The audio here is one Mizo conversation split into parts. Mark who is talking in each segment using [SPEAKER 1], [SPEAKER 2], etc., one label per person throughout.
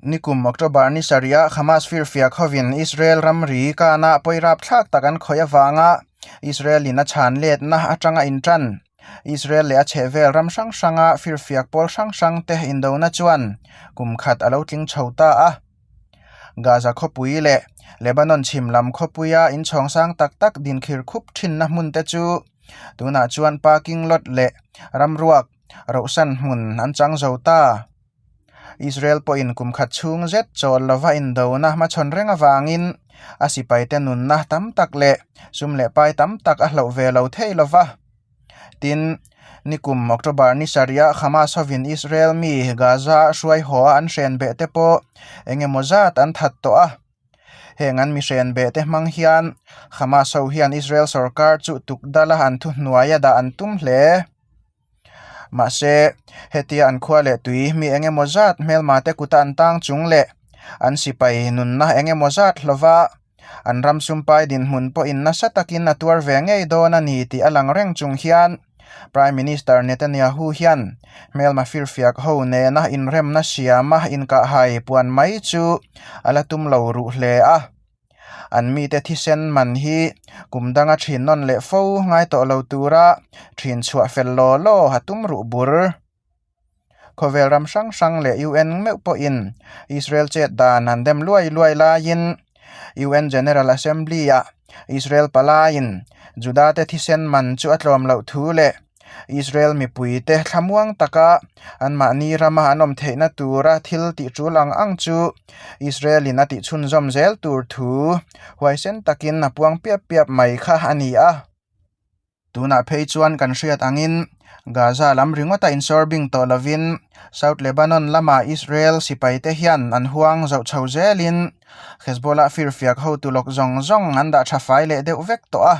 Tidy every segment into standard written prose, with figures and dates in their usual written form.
[SPEAKER 1] Nikum October ni sarih-ah Hamas firfiak hovin Israel ramri kana pawi rapthlak tak an khawih avanga Israel-in a chhan letna atanga intan. Israel leh a chhehvel ram hrang hranga firfiak pawl hrang hrang te indona chuan kum khat a lo tling chho ta a. Gaza khawpui leh Lebanon chhim lam khawpuia inchhawng sang tak tak dinkhir khup thinna hmun te chu tunah chuan parking lot leh ramruak rohsan hmun an chang zo ta. Israel pawhin kum khat chhung zet chawl lova indona hmachhawn reng avangin a sipaite nunna tam tak leh sum leh pai tam tak a hloh ve lo thei lova. Tin, nikum October ni sarih-ah Hamas hovin Israel mi Gaza-a hruai haw a an hren beh te pawh eng emaw zat an that tawh a. Heng an mi hren beh te hmang hian Hamas ho hian Israel sorkar chu tukdala an thuhnuai a dah an tum hle. Mahse, hetia an khua leh tui mi eng emaw zat hmelma te kuta an tang chung leh an sipai nunna eng emaw zat hlova An ram sumpai dinhmun pawhin nasa takin a tuar ve ngei dawn a ni tih a lang reng chung hian Prime Minister Netanyahu hian hmelma firfiak ho nena inremna siama inkahhai puan mai chu a la tum lo ruh hle a. An mite thisen man hi kum danga thin nawn leh fo ngai tawh lo tura thin chhuah fel law law a tum ruh bur. Khawvel ram hrang hrang leh UN meuh pawhin Israel chet dan an dem luai luai laiin UN General Assembly-ah Israel palaiin Juda-te thisen man chu a tlawm loh thu leh Israel mipuite thlamuang taka anmahni rama an awm theihna tura thil tih tul ang ang chu Israel-in a tihchhunzawm zel tur thu huaisen takin a puang piap piap mai kha a ni a. Tunah phei chuan kan hriat angin Gaza lam ringawta insawr bing tawh lovin South Lebanon lama Israel sipaite hian an huang zoh chho zelin Hezbollah firfiak hotu lawk zawng zawng an dah tha fai leh deuh vek tawh a.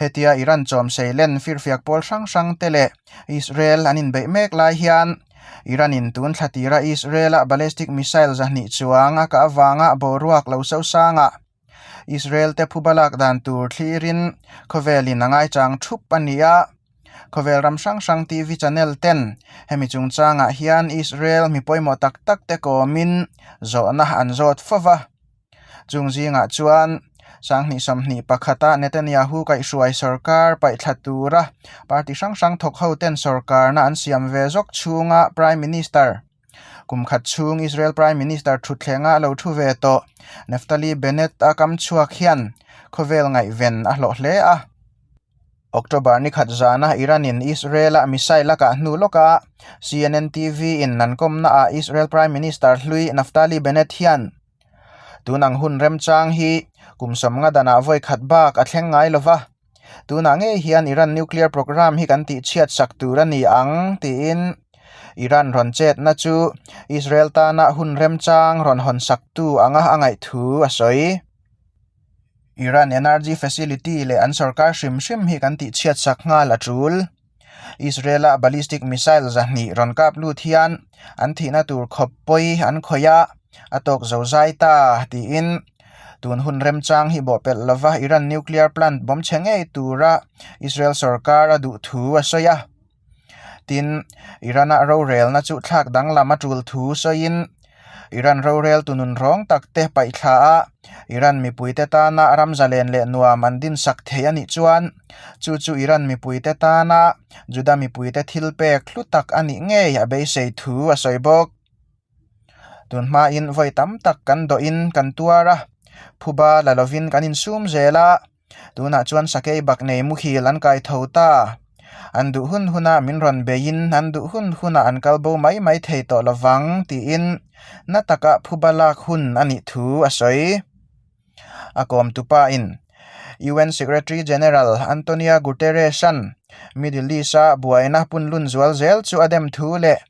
[SPEAKER 1] Hetia Iran chawm seilen firfiak pawl hrang hrang te leh Israel an inbeih mek lai hian Iran in tun thla tira Israel-a ballistic missile zahnih chuang a kah avanga boruak lo sosangah Israel te phuba lak dan tur thlirin khawvelin a ngaichang thup a ni a, khawvel ram hrang hrang TV channel ten hemi chungchangah hian Israel mi pawimawh tak tak te kawmin zawhna an zawt fo va. Chung zingah chuan sanghnih 21 a Netanyahu kaihhruai sorkar paihthla tura party hrang hrang thawk ho ten sorkarna an siam ve zawk chhunga Prime Minister Kum khat chhung Israel Prime Minister thutthlengah lo thu ve tawh Naftali Bennett a kam chhuak hian khawvel ngaihven a hlawh hle a. October ni khat zana Iran-in Israel-a missile a kah hnu lawkah CNN TV in an kawmnaah Israel Prime Minister hlui Naftali Bennett hian tun ang hun remchang hi kum sawmnga danah vawi khat bak a thleng ngai lo va, tunah ngei hian Iran nuclear programme hi kan tihchhiat sak tur a ni ang tiin Iran rawn chetna chu Israel tana hun remchang rawn hawn saktu anga a ngaih thu a sawi. Iran energy facility leh an sorkar hrim hrim hi kan tihchhiat sak nghal a tul. Israel-a ballistic missile zahnih rawn kap lut hian an thihna tur khawp pawi an khawih a, a tawk zo zai ta tiin tun hun remchang hi bawhpelh lova Iran nuclear plant bawm chhe ngei tura Israel sorkar a duh thu a sawi a. Tin, Iran-a rorelna chu thlak danglam a tul thu sawiin Iran rorel tu nun rawng tak te paihthla a, Iran mipuite tana ram zalen leh nuam an dinsak thei a nih chuan chu chu Iran mipuite tana Juda mipuite thil pek hlu tak a nih ngei a beisei thu a sawi bawk. Tun hmain vawi tam tak kan dawhin kan tuar a, phuba la lovin kan insum zel a, Tunah chuan sakei bak nei muhil an kai tho ta. An duh hun hunah min rawn beiin an duh hun hunah an kal bo mai mai thei tawh lovang tiin na taka phuba lak hun a nih thu a sawi. A kawmtupain UN Secretary General Antonio Guterres-a'n Middle East-a buaina punlun zual zel chu a dem thu leh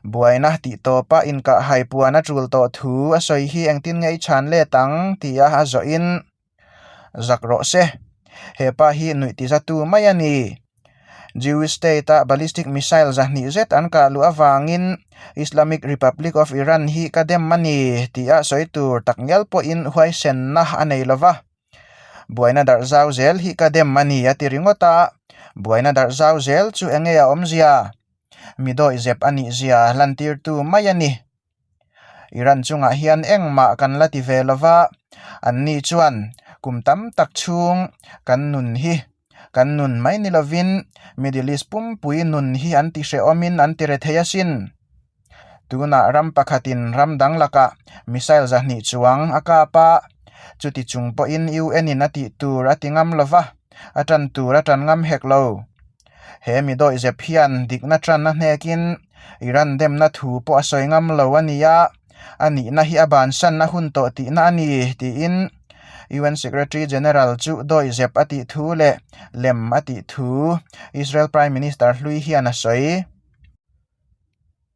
[SPEAKER 1] buaina tih tawpa inkahhai puan a tul tawh thu a sawi hi engtin nge i chhan let ang tia a zawhin Zak rawh se. He pa hi nuih tizatu mai a ni. Jewish state-a ballistic missile zahnih zet an kah luh avangin Islamic Republic of Iran hi ka dem a ni tia sawi tur takngial pawhin huaisenna a nei lo va. Buaina darh zau zel hi ka dem a ni a ti ringawt a, buaina darh zau zel chu enge a awmzia? Mi dawihzep a nihzia lantirtu mai a ni. Iran chungah hian engmah kan la ti ve lo va, anni chuan kum tam tak chhung kan nun hi kan nun mai ni lovin Middle East pumpui nun hi an ti hrehawmin an ti re thei asin. Tunah ram pakhatin ram dang lakah missile zahnih chuang a kap a, chuti chung pawhin UN in a tih tur a ti ngam lo va, a tan tur a tan ngam hek lo. He mi dawihzep hian dikna tan a hnekin Iran demna thu pawh a sawi ngam lo a ni a, a nihna hi a bansan a hun tawh tihna a ni, tiin UN Secretary General chu dawihzep a tih thu leh lem a tih thu Israel Prime Minister hlui hian a sawi.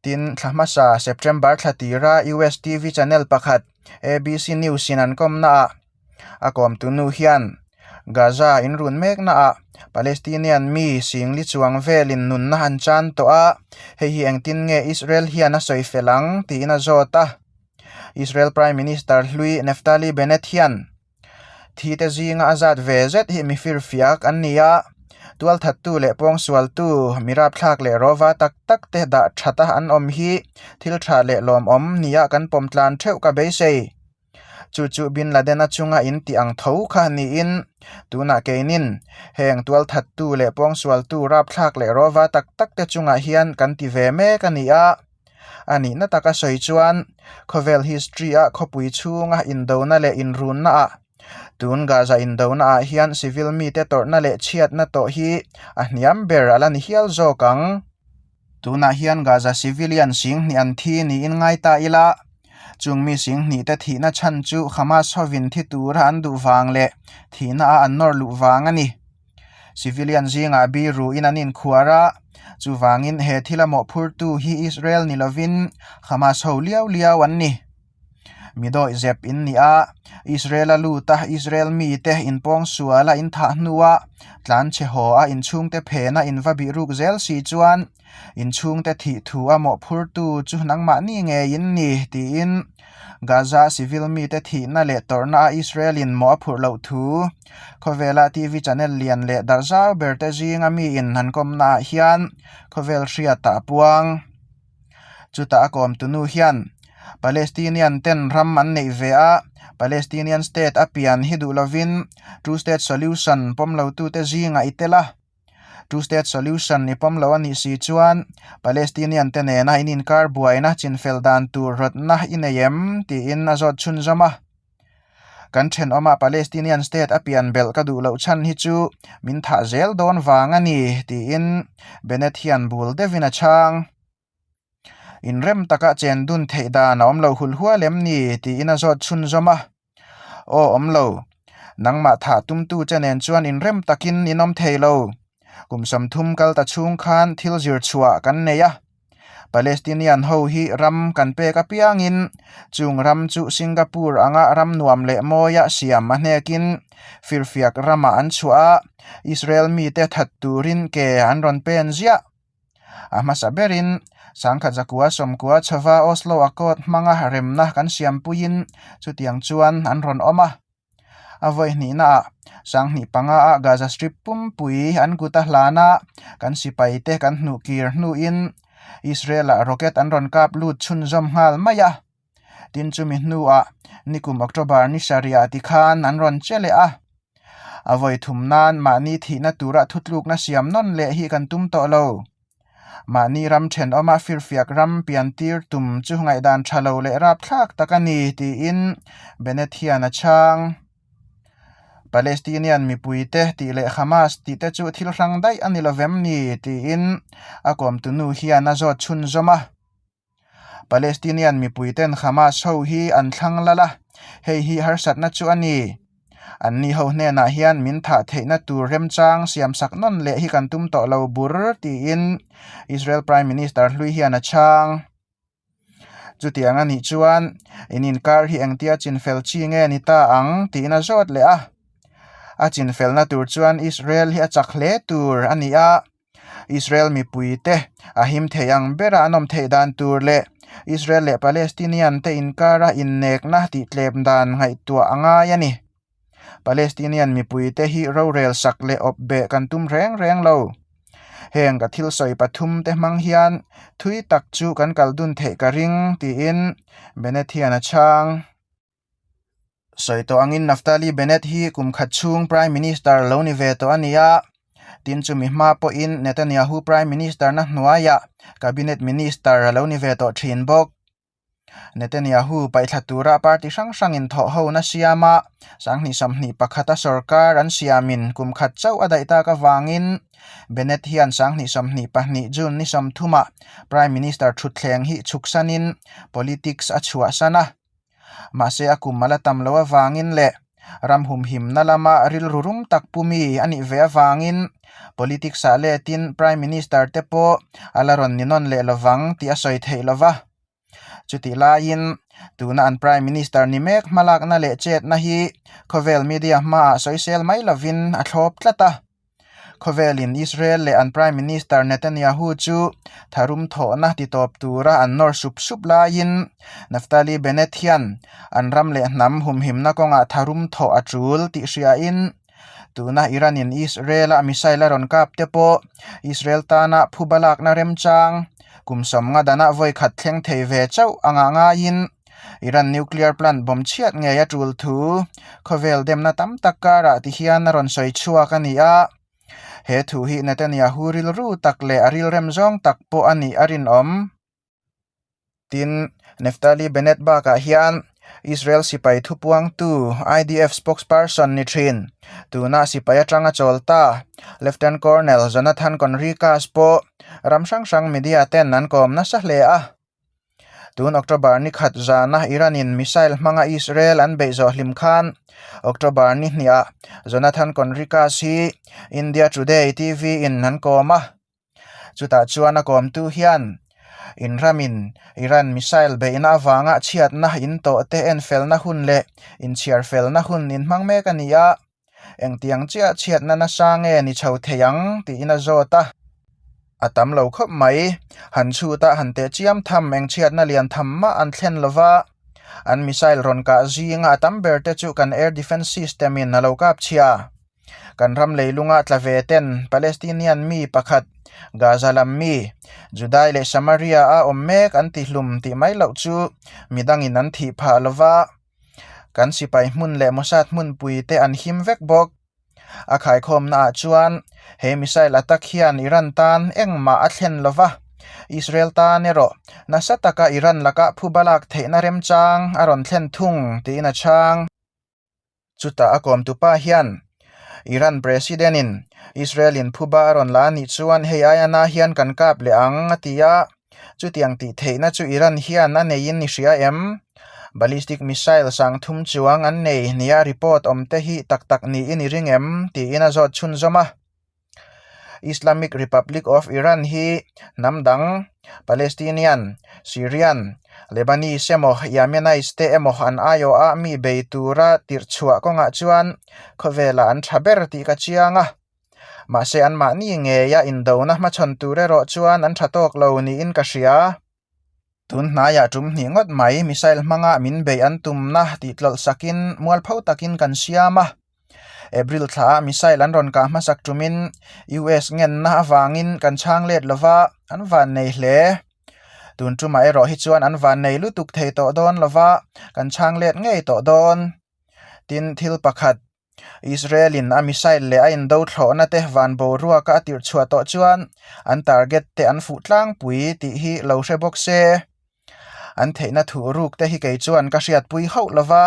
[SPEAKER 1] Tin, thla hmasa September thla tira US TV channel pakhat ABC News in an kawmnaah a kawmtu nu hian Gaza in run meknaah Palestinian mi singli chuang velin nunna an chan tawh a, hei hi engtin nge Israel hian a sawi fel ang tiin a zawt a. Israel Prime Minister hlui Naftali Bennett hian Thite zinga a zat ve zet hi mi firfiak an ni a, tualthattu leh pawngsualtu, mi rapthlak leh rawva tak tak te dah that a an awm hi thil tha leh lawmawm nia kan pawm tlan theuh ka beisei. Chu chu Bin Laden-a chunga in tih ang tho kha niin tunah keinin heng tualthattu leh pawngsualtu rapthlak leh rawva tak tak te chungah hian kan ti ve mek a ni a. A nihna taka sawi chuan khawvel history-a khawpui chhunga indona leh inrunnaah, tun Gaza indonaah hian civil mite tawrhna leh chhiatna tawh hi a hniam ber a la ni hial zawk ang. Tunah hian Gaza civilian singhnih an thi niin ngai ta ila, chung mi singhnihte thihna chhan chu Hamas hovin thi tura an duh vang leh thihna a an nawr luh vang a ni. Civilian zingah biruin an inkhuar a, chuvangin he thila mawhphurtu hi Israel ni lovin Hamas ho liau liau an ni. Mi dawih zep in ni a, Israel a lut a, Israel mite inpawng sual a inthah hnua tlanchhe haw a inchhungte phena inva bihruk zel si chuan Inchhungte thih thu a mawhphurtu chu nangmahni ngeiin ni, tiin Gaza civil mite thihna leh tawrhna a Israel-in mawh a phurh loh thu khawvela TV channel lian leh darh zau berte zinga miin han kawmnaah hian khawvel hriatah a puang. Chutah a kawmtu nu hian Palestinian ten ram an neih ve a, Palestinian state a pian hi duh lovin two state solution pawm lotute zingah i tel a. Two state solution i pawm lo a nih si chuan Palestinian te nena in inkar buaina chinfel dan tur rawtna i nei em? tiin a zawt chhunzawm a. Kan thenawmah Palestinian state a pian belh ka duh loh chhan hi chu min thah zel dawn vang a ni, tiin Bennett hian bul deuhin a chhang. Inrem taka chen dun theih dan a awm lo hul hual em ni? tiin a zawt chhunzawm a. Aw awm lo. Nangmah thah tumtu che nen chuan inrem takin in awm thei lo. Kum 30 kal ta chhung khan thil zir chhuah kan nei a. Palestinian ho hi ram kan pek apiangin chung ram chu Singapore anga ram nuam leh mawia siam a hnekin firfiak ramah an chhuah a, Israel mite that turin ke an rawn pen ziah. A hmasa berin sangkhat zakua sawmkua chhova Oslo Accord hmanga remna kan siampuiin chutiang chuan an rawn awm a. A vawi hnihnaah sanghnih pangaah Gaza Strip pumpui an kut a hlan a, kan sipaite kan hnuhkir hnuin Israel-ah rocket an rawn kap lut chhunzawm nghal mai a. Tin chumi hnuah nikum October ni sarihah tikhan an rawn che leh a. A vawi thum nan mahni thihna tura thutlukna siam nawn leh hi kan tum tawh lo. Mahni ram thenawma firfiak ram piantir tum chu ngaihdan tha lo leh rapthlak tak a ni, tiin Bennett hian a chhang. Palestinian mipuite tih leh Hamas tih te chu thil hrang daih a ni lovem ni, tiin a kawmtunu hian a zawt chhunzawm a. Palestinian mipuiten Hamas ho hi an thlang lal a, hei hi harsatna chu a ni. Anni ho hnenah hian min thah theihna tur remchang siamsak nawn leh hi kan tum tawh lo bur, tiin Israel Prime Minister hlui hian a chhang. Chutiang a nih chuan in inkar hi engtia chinfel chi nge ni ta ang tiin a zawt leh a. A chinfelna tur chuan Israel hi a chak hle tur a ni a. Israel mipuite a him thei ang bera an awm theih dan tur leh Israel leh Palestinian te inkara innekna tihtlem dan ngaihtuah a ngai a ni. Palestinian mipuite hi rorel sak leh awp beh kan tum reng reng lo. Heng ka thil sawi pathum te hmang hian thui tak chu kan kal dun theih ka ring, tiin Bennett hian a chhang. Sawi tawh angin Naftali Bennett hi kum khat chhung Prime Minister lo ni ve tawh a ni a, tin chumi hma pawhin Netanyahu Prime Minister na hnuaiah Cabinet Minister a lo ni ve tawh thin bawk. Netanyahu paihthla tura party hrang hrangin thawh hona siama sanghnih 21 a sorkar an siamin kum khat chauh a daih tak avangin Bennett hian sanghnih 22 June ni 30 ah Prime Minister thutthleng hi chhuksanin politics a chhuahsan a. Mahse a kum a la tam loh avangin leh ram humhimna lama rilru rum tak pu mi a nih ve avangin politics ah letin Prime Minister te pawh a la rawn ni nawn leh lovang tih a sawi theih lova. Chutih laiin tuna an Prime Minister ni mek hmalakna leh chetna hi khawvel media hmaah sawisel mai lovin a thlawp tlat a. Khawvelin Israel leh an Prime Minister Netanyahu chu tharum thawhna titawp tura an nawr sup sup laiin Naftali Bennett hian an ram leh hnam humhimna kawngah tharum thawh a tul tih hriain tuna Iran-in Israel-a missile a rawn kap te pawh Israel tana phuba lakna remchang kum sawmnga danah vawi khat thleng thei ve chauh anga ngaiin Iran nuclear plant bawm chhiat ngei a tul thu khawvel demna tam tak karah ti hian a rawn sawi chhuak a ni a. He thu hi Netanyahu rilru tak leh a rilrem zawng tak pawh a nih a rinawm. Tin, Naftali Bennett bakah hian Israel sipai thupuangtu IDF spokesperson ni thin, tuna sipai atanga chawl ta Lieutenant Colonel Jonathan Conricus pawh ram hrang hrang media ten an kawm nasa hle a. Tun October ni khat zana Iran-in missile hmanga Israel an beih zawh hlim khan October ni hniah Jonathan Conricus hi India Today TV-in an kawm a. Chutah chuan a kawmtu hian Inramin Iran missile beihna avanga chhiatna in tawh te enfelna hun leh inchhiarfelna hun inhmang mek a ni a. Engtiang chiah chhiatna nasa nge ni chho thei ang tiin a zawt a. A tam lo khawp mai. Han chhut a han teh chiam tham eng chhiatna lian tham mah an thlen lo va. An missile rawn kah zinga a tam ber te chu kan air defence system in a lo kap chhia. Kan ram leilunga tla ve ten Palestinian mi pakhat Gaza lam mi Judai leh Samaria a awm mek an tihlum tih mai loh chu midangin an thih phah lo va. Kan sipai hmun leh Mossad hmunpui te an him vek bawk. A khaikhawmna ah chuan he missile attack hian Iran tan engmah a thlen lo va, Israel tan erawh nasa taka Iran laka phuba lak theihna remchang a rawn thlen thung tiin a chhang. Chutah a kawmtupa hian Iran President in Israel in phuba a rawn la a nih chuan hei aia na hian kan kap leh ang a ti a, chutiang tih theihna chu Iran hian a neiin i hria em? Ballistic missile sang thum chuang an nei nia report awm te hi tak tak niin i ring em? tiin a zawt chhunzawm a. Islamic Republic of Iran hi hnam dang, Palestinian, Syrian, Lebanese emaw Yemenites te emaw an aiawha mi bei tura tirh chhuah kawngah chuan khawvelah an tha ber tih ka chiang a. Mahse anmahni ngeia indona hmachhawn tur erawh chuan an tha tawk lo niin ka hria. Tun hnaiah tum hnih ngawt mai missile hmanga min beih an tumna tih tlawlh sakin mualpho takin kan siam a. April thlaah missile an rawn kah hmasak tumin US ngenna avangin kan chhang let lova an van nei hle. Tun tumah erawh hi chuan an van nei lutuk thei tawh dawn lova kan chhang let ngei tawh dawn. Tin, thil pakhat Israel-in a missile leh a indo thlawhna te van boruaka a tirh chhuah tawh chuan an target te an fuh tlangpui tih hi lo hre bawk se. An theihna thuh ruk te hi kei chuan ka hriatpui hauh lo va,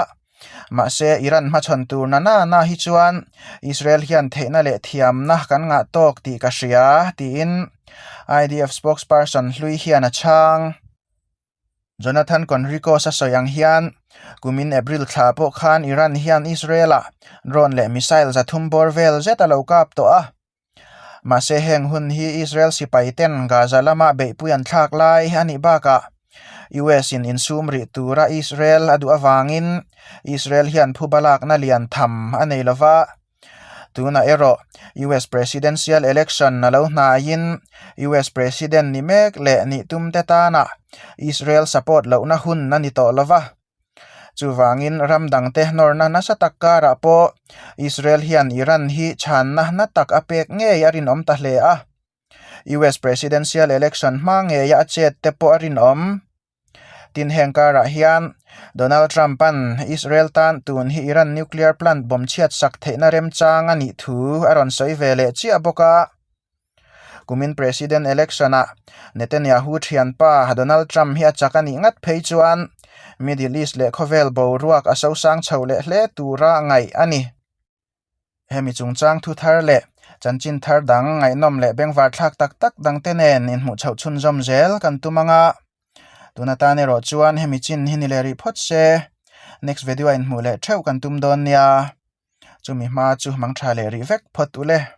[SPEAKER 1] mahse Iran hmachhawn tur na na na hi chuan Israel hian theihna leh thiamna kan ngah tawk tih ka hria, tiin IDF spokesperson hlui hian a chhang. Jonathan Conricos a sawi ang hian kumin April thla pawh khan Iran hian Israel-ah drone leh missile 300 bawr vel zet a lo kap tawh a. Mahse heng hun hi Israel sipai ten Gaza lama beihpui an thlak lai a nih bakah US in insum rih tura Israel a duh avangin Israel hian phuba lakna lian tham a nei lova. Tunah erawh US Presidential Election a lo hnaiin US President ni mek leh nih tum te tana Israel support lohna hun a ni tawh lo va. Chuvangin ram dangte nawrna nasa tak karah pawh Israel hian Iran hi chhanna na tak a pek ngei a rinawm ta hle a. US Presidential Election hma ngeia a chet te pawh a rinawm. Tin heng karah hian Donald Trump-a'n Israel tan tun hi Iran nuclear plant bomb chhiat sak theihna remchang a nih thu a rawn sawi ve leh chiah bawk a. Kumin President Election-ah Netanyahu thianpa Donald Trump hi a chak a nih ngat phei chuan Middle East leh khawvel boruak a sosang chho leh hle tura ngaih a ni. Hemi chungchang thu thar leh chanchin thar dang ngaihnawm leh bengvar thlak tak tak dangte nen inhmuh chhoh chhunzawm zel kan tum ang a. Tun atan erawh chuan hemi chin hi ni leh rih phawt se, next video a inhmuh leh theuh kan tum dawn nia. Chumi hma chu mang tha leh rih vek phawt u le.